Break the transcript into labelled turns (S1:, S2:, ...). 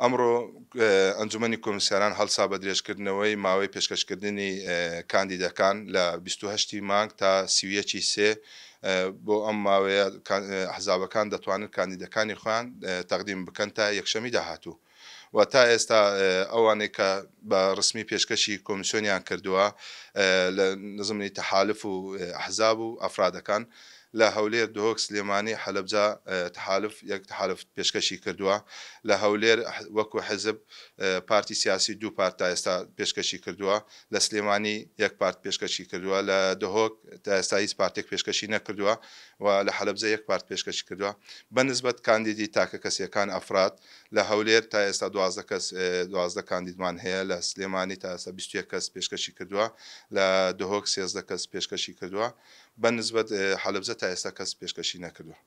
S1: ئەمڕۆ ئەنجومەنی کۆمیسیاران هەڵسا بە درێژکردنەوەی ماوەی پێشکەشکردنی کاندیدەکان لە 28 ی مانگ تا 31 ی سێ، بۆ ئەم ماوەیە ئەحزابەکان دەتوانن کاندیدەکانی خۆیان تەقدیم بکەن تا یەکشەمی داهاتوو و تا ئێستا ئەوانەی کە بە ڕسمی پێشکەشی کۆمیسیۆنیان کردووە لە نزمنی تەحالف و ئەحزاب و ئەفرادەکان لە هەولێر، دهۆک، سلێمانی، حەلەبجە تەحالف یەک تەحالف پێشکەشی کردووە. لە هەولێر وەکو حزب پارتی سیاسی دوو پارت تا ئێستا پێشکەشی کردووە. لە سلێمانی یەک پارت پێشکەشی کردووە. لە دهۆک تا ئێستا هیچ پارتێک پێشکەشی نەکردووە و لە حەلەبجە یەک پارت پێشکەشی کردووە. بە نسبەت کاندیدی تاکەکەسییەکان، ئەفراد، لە هەولێر تا ئێستا 12 کەس 12 کاندیدمان هەیە. لە سلێمانی تا ئێستا 21 کەس پێشکەشی کردووە. لە دهۆک 13 کەس پێشکەشی کردووە. بە نسبەت حەلەبجە تا ئێستا کەس پێشکەشی نەکردووە.